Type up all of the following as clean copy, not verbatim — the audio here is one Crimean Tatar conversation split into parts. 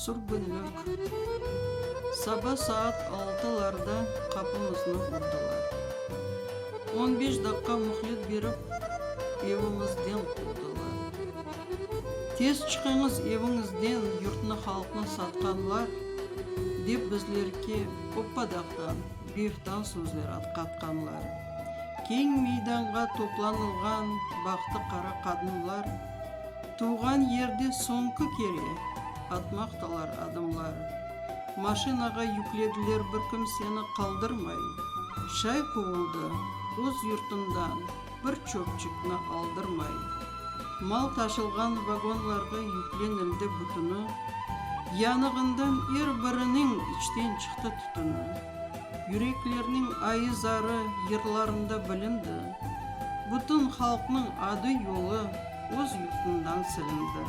Sürgünlik. Saba saat altılarda qapımıznı urdılar. On beş daqqa mühlet berip, evimizden quvdılar. Tez çıqıñız eviñizden, yurtnı halqnı satqanlar, dep bizlerge oppadaqtan beftan sözler qatqanlar. Keñ meydanğa toplanılğan bahtı qara qadınlar, Tuvğan yerde soñki kere atmaqtalar adımlar. Maşinağa yüklediler bir kimseni qaldırmay. Şay quvuldı öz yurtından bir çöpçikni aldırmay. Mal taşılğan vagonlarğa yüklenildi bütüni, Yanığından er biriniñ içten çıqtı tütüni. Yüreklerniñ ayı-zarı yırlarında bilindi, Bütün halqnıñ adı-yolu öz yurtından silindi.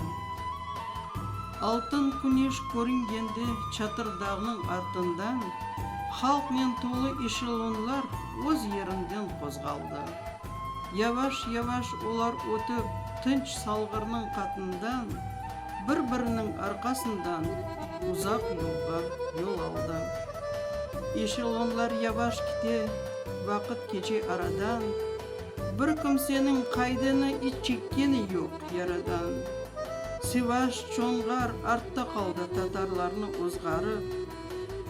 Altın küneş körüngende Çatır Dağnıñ artından Halqnen tolu eşelonlar öz yerinden qozğaldı. Yavaş-yavaş olar ötip tınç Salğırnıñ qatından, Bir-biriniñ arqasından uzaq yolğa yol aldı. Eşelonlar yavaş kite, vaqıt keçe aradan, Bir kimseniñ qaydını iç çekkeni yoq yaradan. Sivaş, Çonğar artta qaldı tatarlarnı ozğarıp,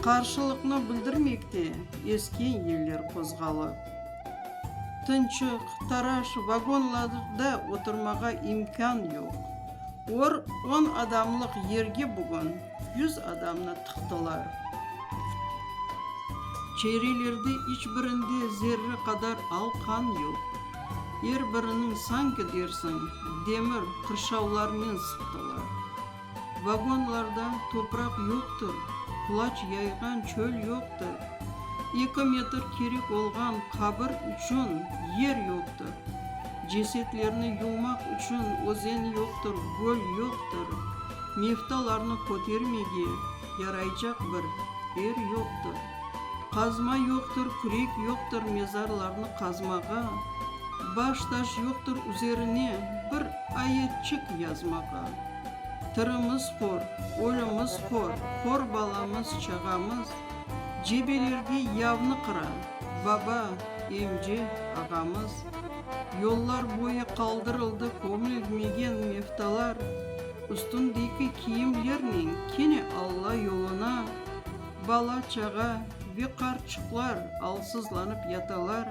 Qarşılıqnı bildirmekte esken yeller qozğalıp. Tınçıq, taraş vagonlarda oturmağa imkân yoq. Or on adamlıq yerge bugün yuz adamnı tıqtılar. Çeyrelerde iç birinde zerre qadar al qan yoq. Er biriniñ sanki dersiñ demir qırşavlarnen sıqtılar. Vagonlarda topraq yoqtır, qulaç yayğan çöl yoqtır, eki metr kerek olğan qabir içün yer yoqtır, cesetlerni yuvmaq içün özen yoqtır, göl yoqtır, meftalarnı kötermege yaraycaq bir er yoqtır, qazma yoqtır, kürek yoqtır mezarlarnı qazmağa, baş-taş yoqtır üzerine bir ayetçik yazmağa. Tirimiz hor, ölümiz hor, hor balamız, çağamız, Cebelerge yavnı qıra baba, emce, ağamız. Yollar boyu qaldırıldı kömülmegen meftalar, Üstündeki kiyimlernen kene Alla yoluna Bala-çağa ve qartçıqlar alsızlanıp yatalar,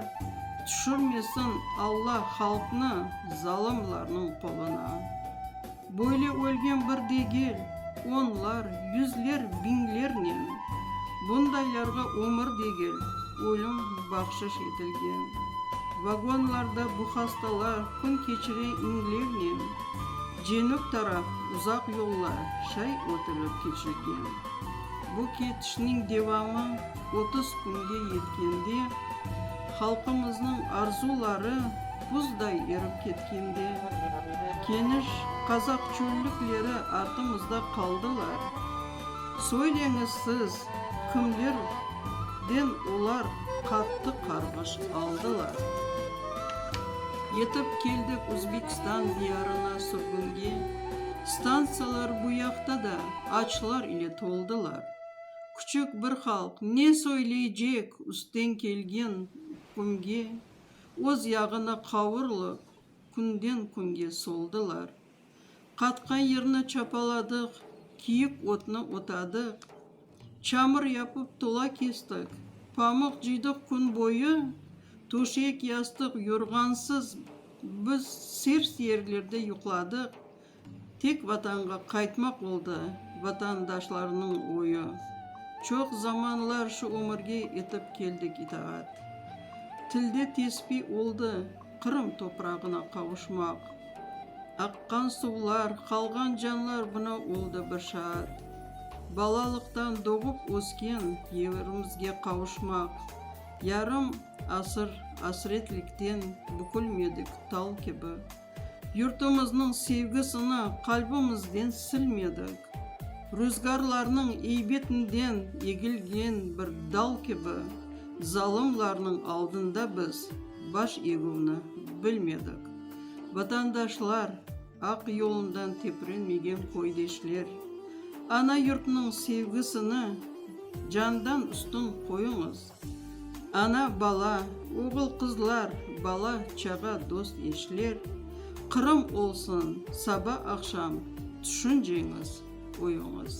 Tüşürmesin Alla halqnı zalımlarnıñ qoluna. Böyle ölgen bir degil, onlar, yüzler, biñlernen. Bundaylarğa ömür degil, ölüm bahşış etilgen. Vagonlarda bu hastalar kün keçire iñlevnen. Cenüp taraf uzaq yollar şay ötülip keçilgen. Bu ketişniñ devamı 30 künge yetkende, halqımıznıñ arzuları buzday erip ketkende, keniş qazaq çöllükleri artımızda qaldılar. Söyleñiz siz, kimlerden olar qattı qarğış aldılar? Yetip keldik Özbekistan diyarına sürgünge, stantsiyalar bu yaqta da açlar ile toldılar. Küçük bir halq ne söyleycek üstten kelgen ükümge, öz yağına qavurılıp, künden künge soldılar. Qatqan yerni çapaladıq, kiyik otnı otadıq, çamur yapıp tula kestik, pamuq cıydıq kün boyu, töşek, yastıq, yorğansız biz sers yerlerde yuqladıq, Tek Vatanğa qaytmaq oldı vatandaşlarnıñ oyu. Çoq zamanlar şu ömürge etip keldik itaat. Tilde tespi oldı Qırım toprağına qavuşmaq. Aqqan suvlar, qalğan canlar buna oldı bir şaat. Balalıqtan doğup ösken yerimizge qavuşmaq. Yarım asır asretlikten bükülmedik tal kibi. Yurtumıznıñ sevgisini qalbimizden silmedik. Rüzgarlarnıñ eybetinden egilgen bir dal kibi, zalımlarnıñ aldında biz baş egüvni bilmedik. Vatandaşlar, aq yolundan teprenmegen köydeşler! Ana yurtnıñ sevgisini candan üstün qoyuñız. Ana, bala, oğul-qızlar, bala, çağa, dost-eşler Qırım olsun saba-aqşam tüşünceñiz, oyuñız.